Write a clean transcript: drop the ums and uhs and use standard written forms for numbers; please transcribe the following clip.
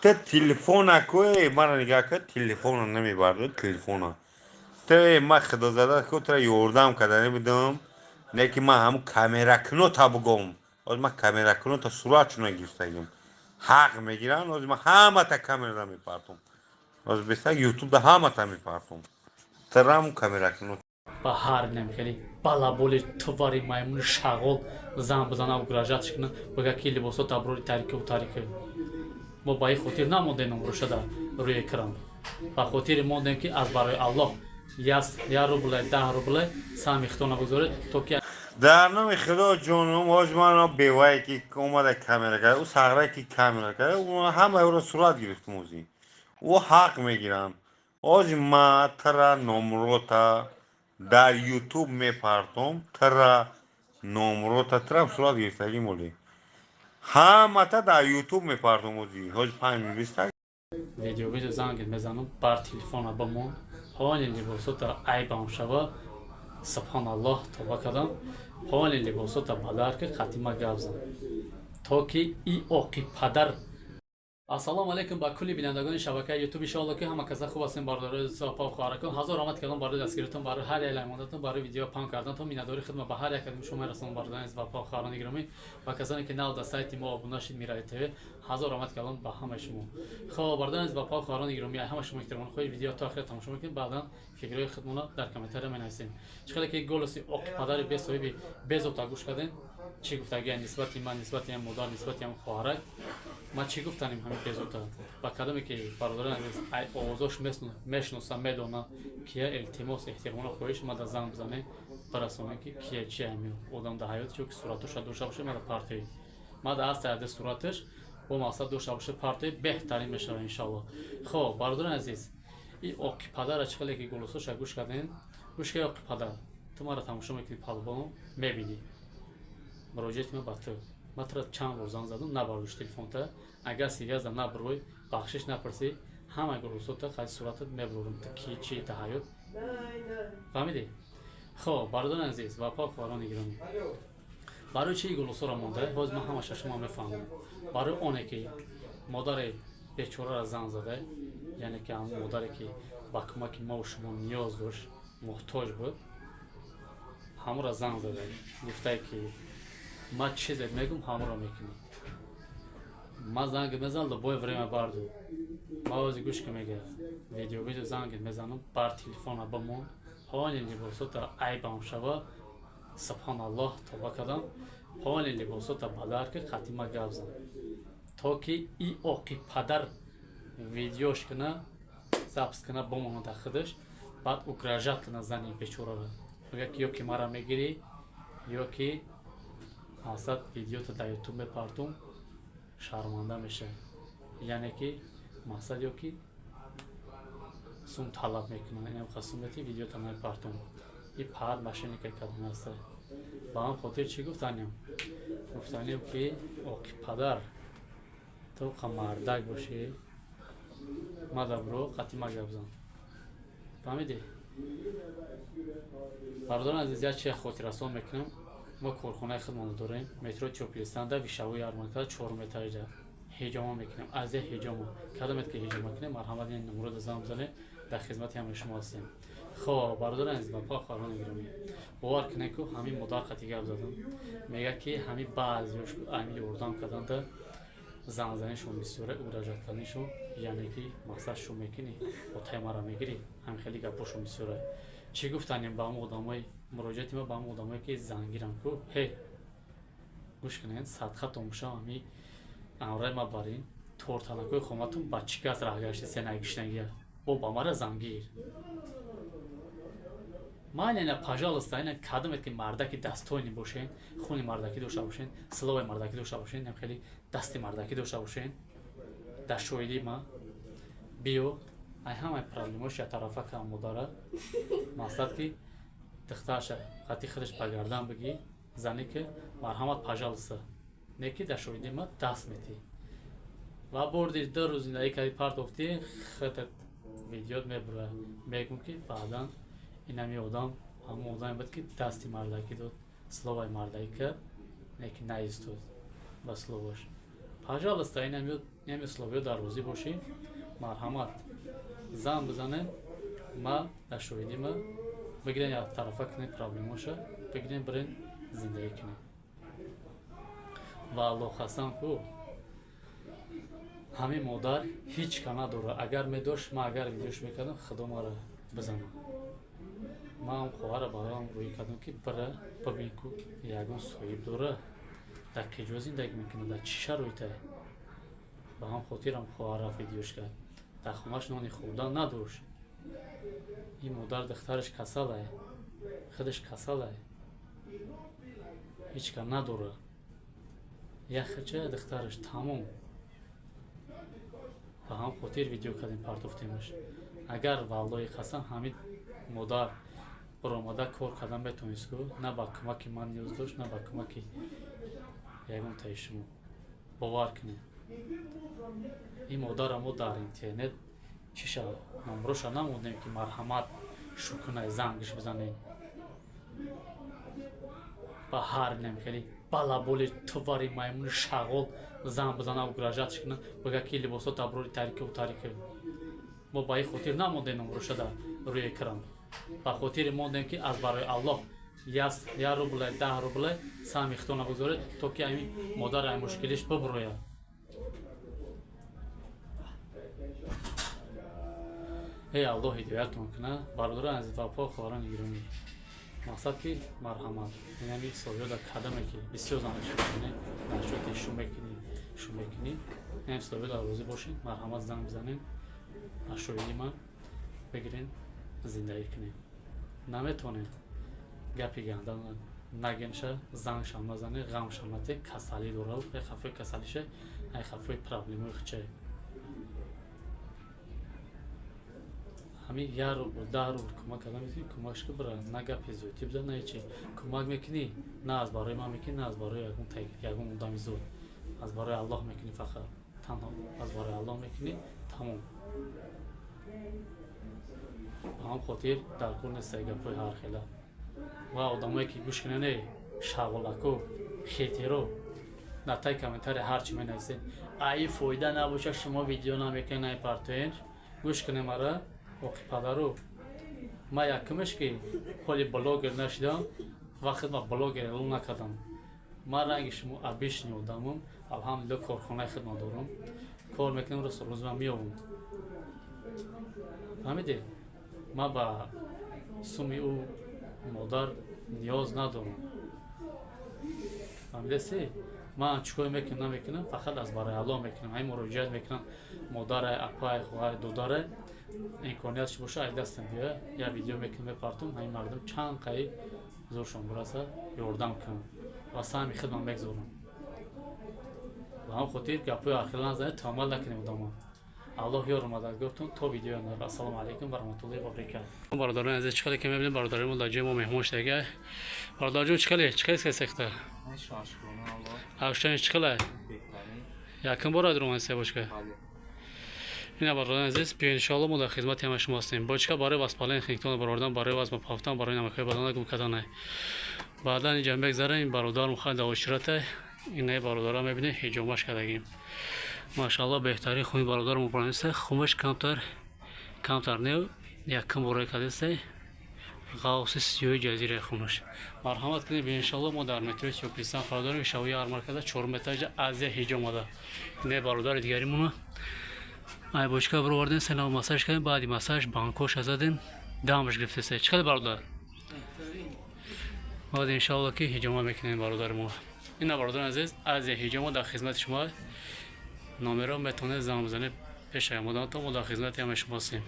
Та телефона кӯ, мара нигаҳ кар, телефона намебардор, телефона. Та ма худозада ку тра ёрдам карда будам, не ки ман ҳамун камеракунота бугом. Ҳозир ман камеракунота суратшона гирифтагим. Ҳақ мегиранд, ҳозир ман ҳамата камера мепартом. Ҳозир беста ютубда ҳамата мепартом. Тарам камеракунот. Ба ҳар намхели балаболи тувари маймуни шағол зан бизана, угрожать кунад, бага ки либосо таброри тарикиву тарики. Мо ба ин хотир намондем номроша дар рӯи экран, ба хотири мондем, ки аз барои Аллоҳ 1 рубле, 10 рубле саҳми хитона бигзоред, то ки Дар номи Худо, ҷонум, ҳоҷ ман бевае ки омада камера кард, ӯ сағрае ки камера кард, ҳамаи ӯро сурат гирифтум. Ӯзи ӯ ҳақ мегиранд. Ҳоҷ ма тара номрота дар ютуб мепартом, тара номрота, тарам сурат гирифтагӣ моли ҳамата дар ютуб мепартом. Ӯзи ҳоҷ 5 биста. Видео зангет мезанам, бар телефона бимон. Ҳоли либосота айбам шава, субҳоналлоҳ, тоба кардам. Ҳоли либосота бадар ки қатима гап зан, то ки и оқи падар. Ассалому алайкум ба кулли бинандагони шабакаи ютуб. Иншоалло, ки ҳама каса хуб ҳастем. Бародарои апа, хоҳаракон, ҳазор раҳмат кардам барои дастгиритон, барои ҳар як лаймондатон, барои видео паҳн карданатон. Миннатдори хидма ба ҳар як кадоми шумо мерасонам. Бародарони азиз ва апа, хоҳарони гиромӣ ва касоне ки нав дар сайти мо обуна шид, Мираи ТВ, ҳазор раҳмат кардам ба ҳамаи шумо. Хоб, бародарони азиз ва апа, хоҳарони гиромӣ, ҳама шумо эҳтиромона хоҳед, видео то охира тамошо мекунед, баъдан фикрҳои худмонро дар комментария менависем. Чӣ хеле ки голоси оқи падари бесоҳиби безота гӯш кардем, чӣ гуфтагия нисбати ман, нисбати ям модар, нисбати ям хоҳарак? Ман чӣ гуфтанем ҳамин безота? Ба кадоме ки, бародарони азиз, овозош мешиноса, медона кия, илтимос, эҳтиромона хоҳиш, мада занг бизанед, барасонем, ки кия, чи ҳамин одам дар ҳаёт, ки суратоша дошта боша, мада партои. Мада аст яде сураташ, бо мақсад дошта боша, партои, беҳтарин мешава, иншоалло. Хоб, бародарони азиз, и оқи падара чӣ хеле ки голосоша гӯш кардем, гӯш ки оқи падар, ту мара тамошо мекунӣ, палбоно мебинӣ. Муроҷиати ман ба ту: ман тура чанд бор занг задам, набардошт телефонта. Агар сигазда набурӯй, бахшиш напурсӣ, ҳама голосота қайди суратат мебурам, ту ки, чи та ҳаёт фаҳмидӣ. Хоб, бародарони азиз ва апа, хоҳарони гиромӣ, барои чи голосоро монда, ҳозир ман ҳамаша шумо мефаҳмам. Барои оне ки модари бечораро занг зада, яъне ки ҳамон модаре ки ба кӯмаки мову шумо ниёз дошт, муҳтоҷ буд, ҳамонро занг зада, гуфтае ки ман чизе мегум, ҳамонро мекунӣ. Ман занг мезанам, любое время барду. Ма ози гӯш ки мега, видео зангет мезанам, бар телефона бимон. Ҳоли либосота айбам шава, субҳоналлоҳ, тоба кардам. Ҳоли либосота бадар ки қатима гап зан, то ки и оқи падар видеош куна, запись куна, бимона дар худаш, баъд угрожать куна зани бечораро, мега ки ё ки мара мегирӣ, ё ки мақсад видеото дар ютуб мепартум, шарманда мешавӣ. Яъне ки мақсад ё ки сум талаб мекунад, инам сум мети, видеото мепартум. И паҳат мошенника кардан аста. Ба ҳам хотир чӣ гуфтанем? Гуфтанем, ки оқи падар, ту қа мардак бошӣ, мадабро қатима гап зан. Фаҳмидӣ? Бародарон азиз, як чиз хотиррасон мекунам: мо корхонаи худмонро дорем, метро Тёплый Станда, Вещевой ярмарка, чорум этажда. Ҳиҷома мекунем, аз як ҳиҷома. Кадомет ки ҳиҷома кунем, марҳамат, ин номрода занг бизанед, дар хизмати ҳамаи шумо ҳастем. Хоб, бародарони азиз ва апа, хоҳарони гиромӣ, бовар кунед, ку ҳамин модар қати гап задам, мега ки ҳамин баъзеош ҳамин ёрдам карданда занзанишон бисёре, угрожать карданишон, яъне ки мақсад шу мекунӣ, отаи мара мегирӣ, ҳамин хеле гапошон бисёре. Чӣ гуфтанем ба ҳамон одамои? Муроҷиати ма ба ҳамон одамое ки зангирам ку, ҳе, гӯш кунед, садқатон бошам, ҳами амраи ма барин тортанакои хоматон ба чӣ кас раҳ гашти сенагишнагия бо ба мара зангир. Ман ина, пожалуйста, ина кадомет ки мардаки достойный бошен, хуни мардакӣ дошта бошен, словои мардакӣ дошта бошен, хеле дасти мардакӣ дошта бошен, дар шоҳидӣ ма биё, ай ҳамаи проблемош яктарафа кам. Модара мақсад ки духтарша қати худаш ба гардан бигӣ, зане ки марҳамат, пожалуйста, не ки дар шоҳидӣ ма даст метӣ ва бурди, 2 рӯз зиндагӣ кардӣ, партофтӣ, худат видеот мебура, мегӯм ки баъдан инами одам ҳамон одаме буд, ки дасти мардакӣ дод, словаи мардакӣ кард, не ки наистод ба словаш. Пожалуйста, инами условиё дар розӣ бошӣ, марҳамат, зан бизанем, ма дар шоҳидӣ ма бигирен, як тарафа кунем проблемоша, бигирен, бирен, зиндагӣ кунем. Ва Аллоҳ қасам ку, ҳамин модар ҳеҷ ка надорад. Агар медошт, ман агар видеош мекардам, худо маро бизанад. Ман хоҳара бароам рӯӣ кардам, ки бира бибин ку, ягон соҳиб дора, дар киҷо зиндагӣ мекунад, дар чӣ шароите. Ба ҳам хотирам хоҳар рафт, видеош кард. Дар хонаш нони хӯрдан надошт ин модар, духтараш касалае, худаш касалае, ҳеҷ ка надорад, як хача духтараш, тамом. Ба ҳам хотир видео кардем, партофтемаш. Агар, валлоҳи қасам, ҳамин модар баромада кор кардан метавонист ку, на ба кӯмаки ман ниёз дошт, на ба кӯмаки ягон таи шумо. Бовар кунед, ин модара мо дар интернет чиша номроша намондем, ки марҳамат шукунай, зангш бизанед. Ба ҳар намхели балаболи тувари маймуни шағол зан бизана, угрожать ш куна, бага ки либосот аброри тарикаву тарика. Мо ба ин хотир намондем номроша дар рӯи экран, ба хотири мондем, ки аз барои Аллоҳ 1 рубле, 10 рубле саҳми хитона бигзоред, то ки ами модар ай мушкилиш бибурояд. Эй Аллоҳ ҳидоятон куна, бародарони азиз ва апо, хоҳарони гиромӣ. Мақсад ки марҳамат, инами ҳисобиёда кадаме ки бисёр занаш мекунӣ, нашоти шу мекунӣ, шу мекунӣ, ин ҳисобиёда розӣ бошед, марҳамат, занг бизанед, ашоиди ман бигирен, зиндагӣ кунем. Наметонем, гапи ганда нагенша, зангшам назане, ғамшам нате. Касалӣ дорад, ай хафои касалиша, ай хафои проблемои хичае. Ҳамин 1 рубл, 10 рубл кӯмак кардан метавонӣ, кӯмакш ки бира, на гапи зиёдтӣ бизан, на ҳечи. Кӯмак мекунӣ, на аз барои ман мекунӣ, на аз барои ягон одами зуд, аз барои Аллоҳ мекунӣ, фақат танҳо аз барои Аллоҳ мекунӣ, тамом. Ба ҳам хотир дар кор нест гапҳои ҳархела ва одамое ки гӯш кунанд, шағолаку хетеро дар таи комментария ҳарчи менависед, аи фоида набошад, шумо видео намекунед, намепартоед. Гӯш кунем мара, оқи падару, ман якумеш ки ҳоли блогер нашидам, вақт ма блогер эълон накардам. Ман ранги шумо обычный одамам, алҳамдулилла, корхонаи хидмат дорам, кор мекунам, рӯз рӯз ман меёбам. Фаҳмидед, ман ба суми ӯ модар ниёз надорам. Фаҳмидаси, ман чӣ кор мекунам, намекунам, фақат аз барои Аллоҳ мекунам. Ҳамин муроҷиат мекунам, модарай, апай, хоҳар, додарай, имкониятш боша, ай дастам биёя, як видео мекунам, мепартум, ҳамин мардум чанд қаи зуршон бираса, ёрдам кунам ва саҳми хидмат мегзорам. Ба ҳам хотир гапҳои ҳархела назанед, туҳмат накунем одамон. Аллоҳ ёру мададгортон. То видеои нав, ассалому алайкум ва раҳматуллоҳи ва баракатуҳ. Бародарони азиз, чӣ хеле ки мебинем, бародари мо дар ҷои мо меҳмон шудага. Бародарҷон, чӣ хеле, чӣ хеле сехта авштани, чӣ хеле якум бор адроман себочка? Ина, бародарони азиз, биё, иншоалло, мо дар хизмати ҳамаи шумо ҳастем. Бочка барои васпалени хингтон баровардан, барои вазма пафтан, барои намакҳои бадана гум карданай. Баъдан инҷа мегзарем, бародарам хай дар оширата. Инаи бародара мебинем, ҳиҷомаш кардагим, машаалло, беҳтарин хуни бародарам бронеста. Хумаш камтар камтар не, якум бора кардеста, ғавси сиёҳи ҷазираи хунаш. Марҳамат кунед, иншоалло, мо дар метрои Сиёписан қарор дорем, шавои армарказа, чорум этажа, Азия ҳиҷом омада. Инаи бародари дигаримона ай бочка бировардем, сенав массаж кардем, баъди массаж банкоша задем, дамаш гирифтеста. Чӣ хеле, бародар? Баъд иншоалло ки ҳиҷома мекунем бародари мо. Ина, бародари азиз, Азия ҳиҷома дар хизмати шумо. Номеро метавонед занг бизанед пешаи омаданатон. Мо дар хизмати ҳамаи шумо ҳастем.